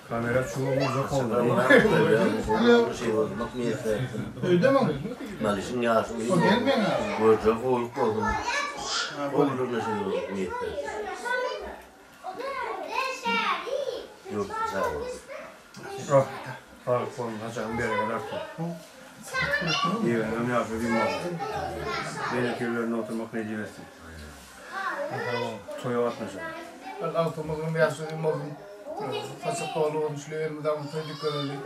Kamera çuwa vuracak oldu. Şey olmak miýesser etsin. Öýdemi? Malyşyň ýaşy O gelmeýän abi. Görjek gowluk bolsun. Ogullarına şey bolmak miýesser etsin. Ýurt sag bolsun. Ah, Saglyk bolsun, saçagyň bereketi artsyn. Iýenem ýaşy uzyn bolsun. Beýleki ýerlerinde oturmak nesip etsin. Toýa gatnaşalım. Ben agtygymyzyň ýaşy uzyn bolsun. Saçak doly bolsun, şule elmydama toý dik göreli.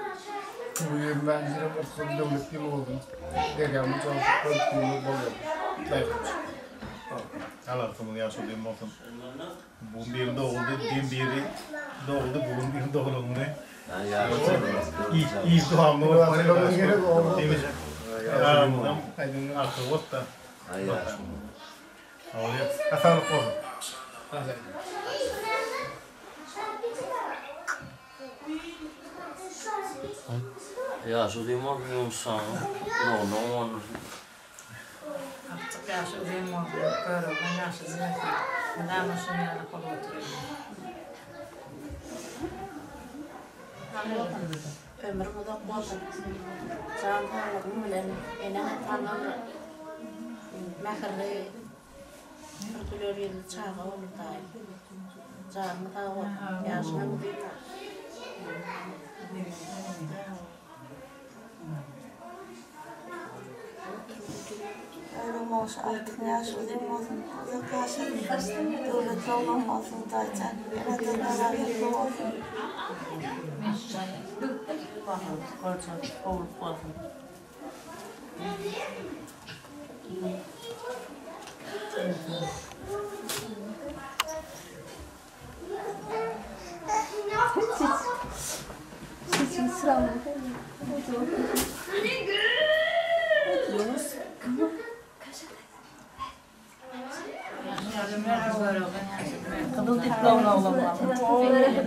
Bu ýerden ýerem yrsgal döwlet ýyly bolsun. Derýamyz joşup, bol suwly bol bolsun. Daýhanç. Al agtygymyz ýaşy uzyn bolsun. Bugün biri doguldy, dün biri doguldy, bugün biri doguldy. İyi dogumly bolsun. Artygy bolsa. Saglyk bolsun. Ýaşy uzyn bolsun ýumşagyň. Dogumly bolsun. Agtyk ýaşy uzyn bolsun, görogly ýaşy diňesin. Mydama şuny ýaly bolup oturyň. Ömrüň uzak bolsun. Jan saglygyň bilen eneň-ataňam mähirli bir güler ýüzli çaga bolun daýym. Janyň sag bolsun, ýaşyňam uzyn bolsun. Ömrüň bolsa agtygyň ýaşy uzyn bolsun, uzak ýaşasyn, döwletli oglan bolsun Hudaýjan, ene-atadan razylygy bolsun. Görjek gowluk bolsun. Gyzyl diplomly oglan bolsun.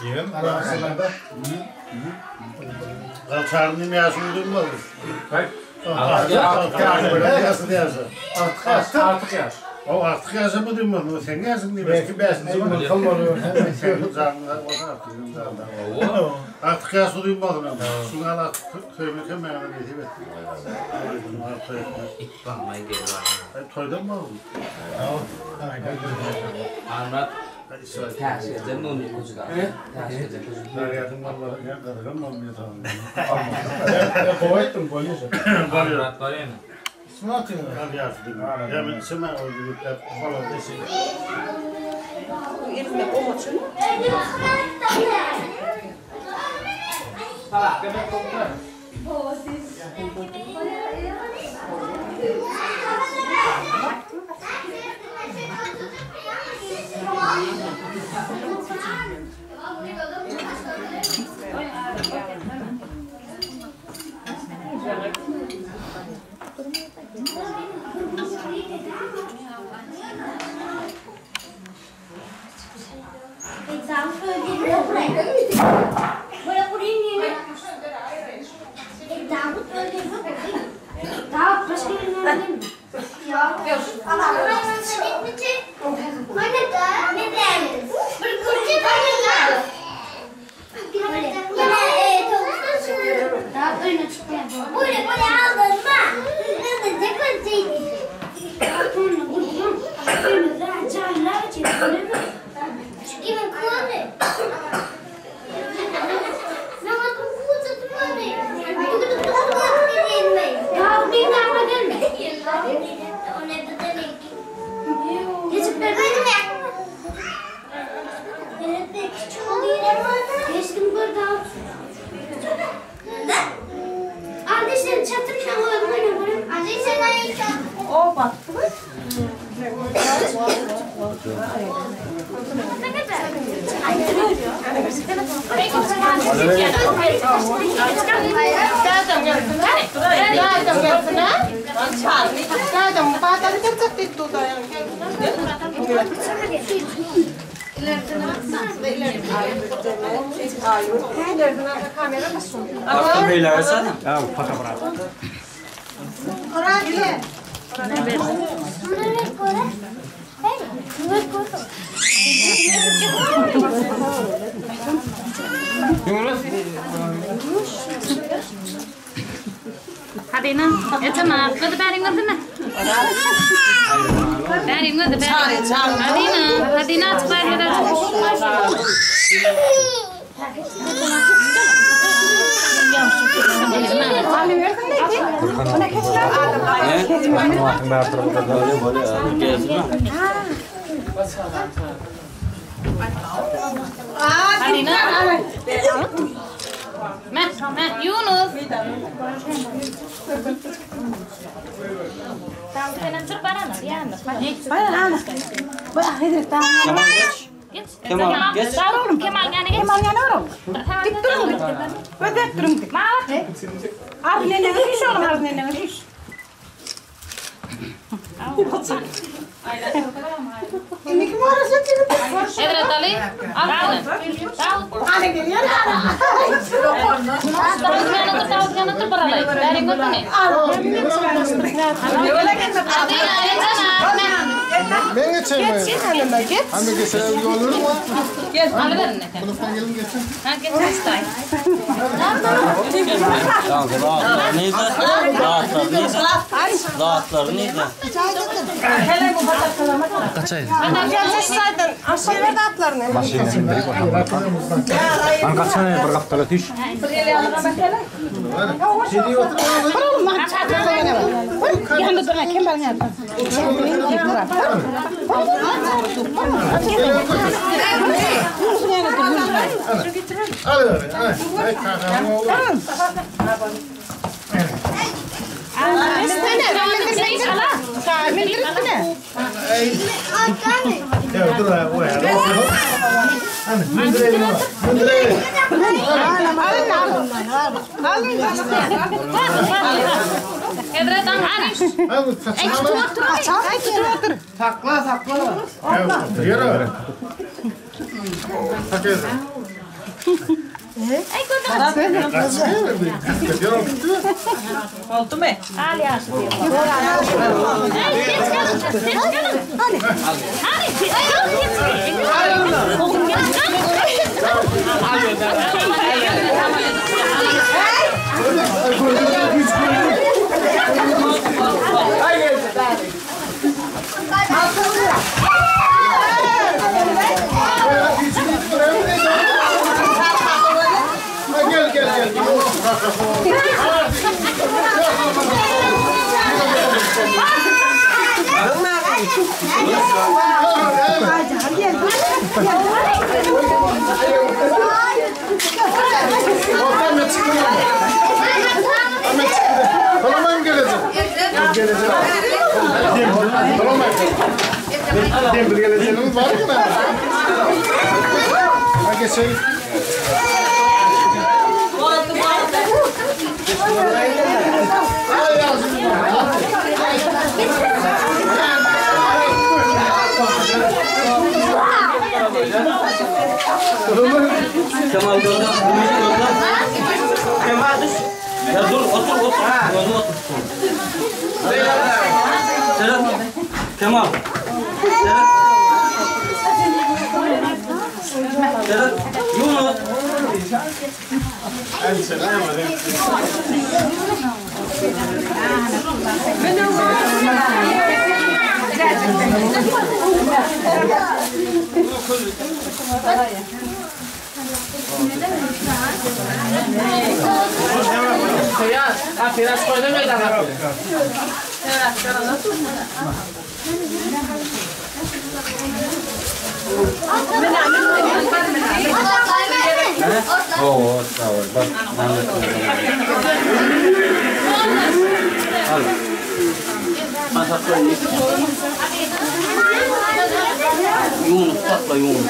Ýem arasynda. Galçaryny ýaşy uzyn bolsun. Artyk artyk ýaş. O artyk ýaşy uzyn bolsun. Sen ýaşyň diýmek. Belki bäşinji Artyk ýaşy uzyn bolsun. Şuňa artyk söýmek hem maňa nesip etsin. Toýdan mı aldın? Anlat. Täşgece nuni kucuda. Täşgece kucuda. Yardım vallahi ya kadırım olmuyor tamam. Gowy etdim, bolýar. Anlat var yani. Ismini atýar. Al yardım. Ya ben sema o yürütler falan desin. Böyle böyle aldın mı? Kimin kulağı? Hadyna, eteme, gyzy bäriň gözüne. Bäriň gözi, bäriň. Hadyna, Hadyna açyk bäriň gözi açyk. Hadyna. Meh, meh, Yunus. Tamam, senem çyk barana, ýanyna. Kemal geç. Geç. Kemal, geç. Bar oğlum, Kemal ýana geç. Kemal ýana oğlum. Dik durun. Gözet durun. Mavat. Ar nenene düş oğlum, ar nenene düş. Hezret Ali, al şunu. Davut. Davut ýana dur, Davut ýana dur baralay. Bäriň gözüni. Hadyna, eteme. Ben geçeyim. Geç hanıma geç. Hani geçelim olur mu? Alıverin eken. Bundan gelin geçin. Ha, geç hastay. Tamam, rahatlar neydi? Rahatlar neydi? Rahatlar neydi? Gel aşağı ver de atlarını. Bur oğlum, bur. Yanında dur, kim var yanında? Hadi hadi. Hadi kakamı oğlum. Ya dur ha, o ya. Hani mındırayım ama. Mındırayım. Hezret Ali. Hadi saçmalama. Sakla sakla. Ya yürü. Takıyorsun. Oldu mu? Al yaşı diyor. Hey, geç kalın, geç kalın. Hadi. Hadi, geç kalın, geç. Geç kalın. Gel gel gel. Tamam gelecek. Gelecek. Tamam. Demir geleceğimiz var mı? Ha geçelim. Kemal gönder. Ümit gönder. Kemal düş. Ya dur otur otur. Otur otur. Sedat. Kemal. Sedat. Sedat. Yunus. Oo, sağ ol. Bak, ben de Sakla Yunus sakla Yunus.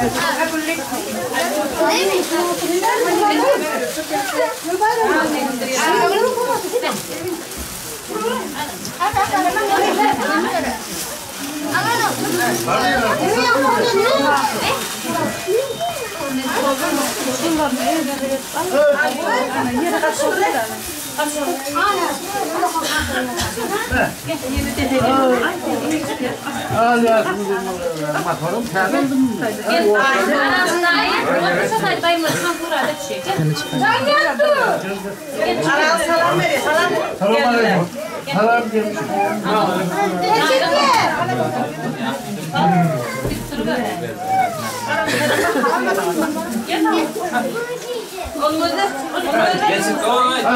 Geçin devam et.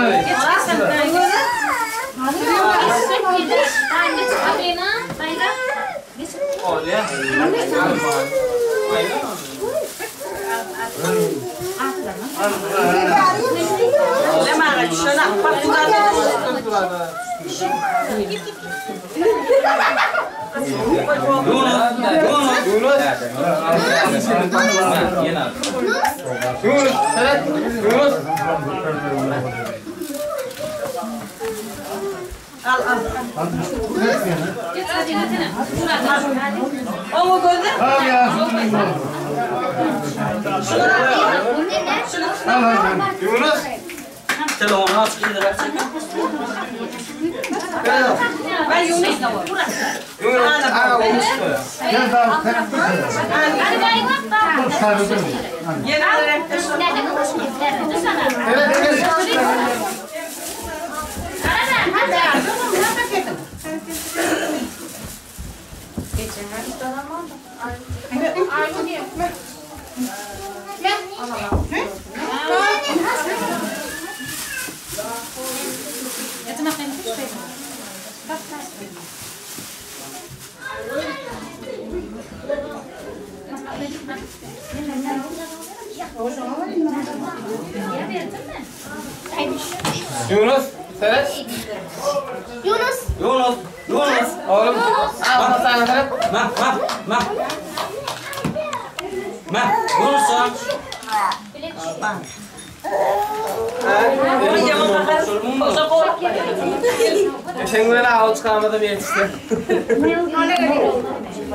Ol ya. Yunus. Yunus. Yunus. Yunus. Yunus. Telefonu aç. Yunus. Seret. Yunus. Yunus. Yunus. Oğlum. Al sana seret. Ma ma ma. Ma. Yunus sen. Sen böyle avuç kalmadı bir yetişti.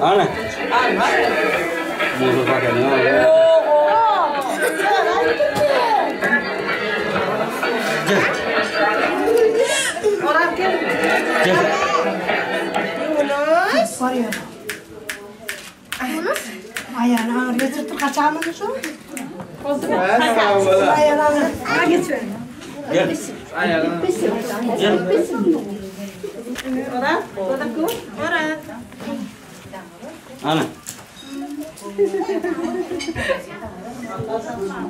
Ana. Muzu bak ya. Gel. Ayağını ağrıyor, tırtır kaçağını şu. Ayağını ağrıyor. Gel. Gel. Ana.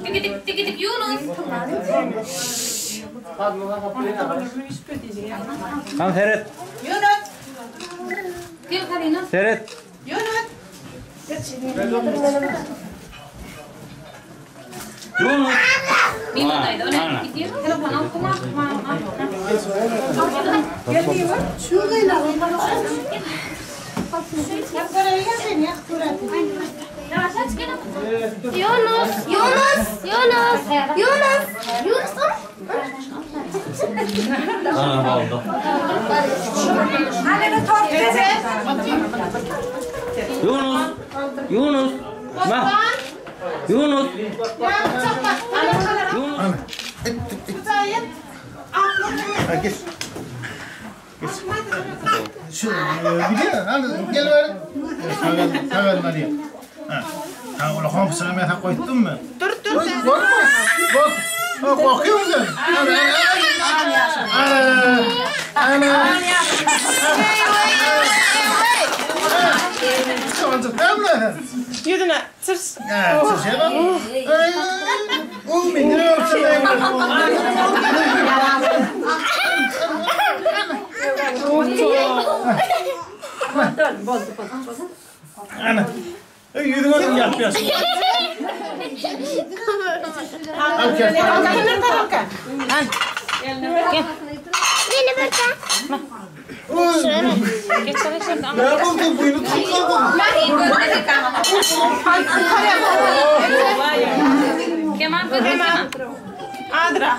Tikitik tikitik Yunus. Tamam Seret. Gel hadi Yunus. Seret. Yunus. Ana. Yunus, Yunus, Yunus, Yunus, Yunus. Ana oldu. Yunus. Yunus. Ma. Yunus. Yunus. Ha, geç. Geç. Şu, biliyor, hadi gel ver. Sağ ol, sağ ol Ha. Ha, ola komşuna men koydum mu? Dur, dur. Korkma. Kork. Ha, korkuyor musun? Ana, ana. Ana. Ana. Yüzüne tırs. Ha, şey bak. Ay, o beni öpsün. Ana. Yüzüne yapıyorsun. Al gel. Kemal gözle Kemal. Adra.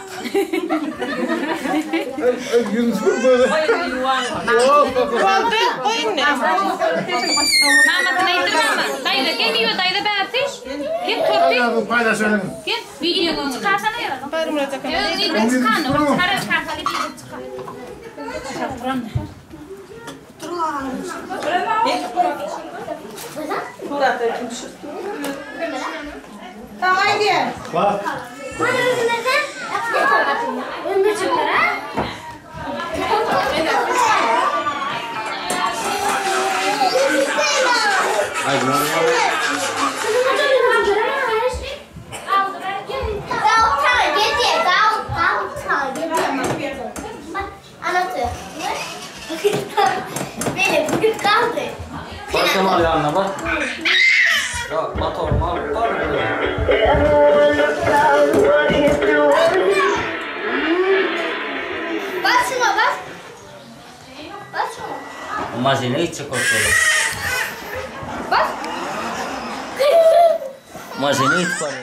Boldy, goý indi. Mamasyna aýdyr mama. Daýza gel miwe daýza bärsi. Gel torty. Gel videoňy çykarsana ýa. Özüňi çykan. Çykar kakaly video çykar. Bak Kemal yanına bak. Ya motorumu alıp bak. Bas şuna bas. Bas şuna. Maşına gidecek ortalık. Bas. Maşına git bari.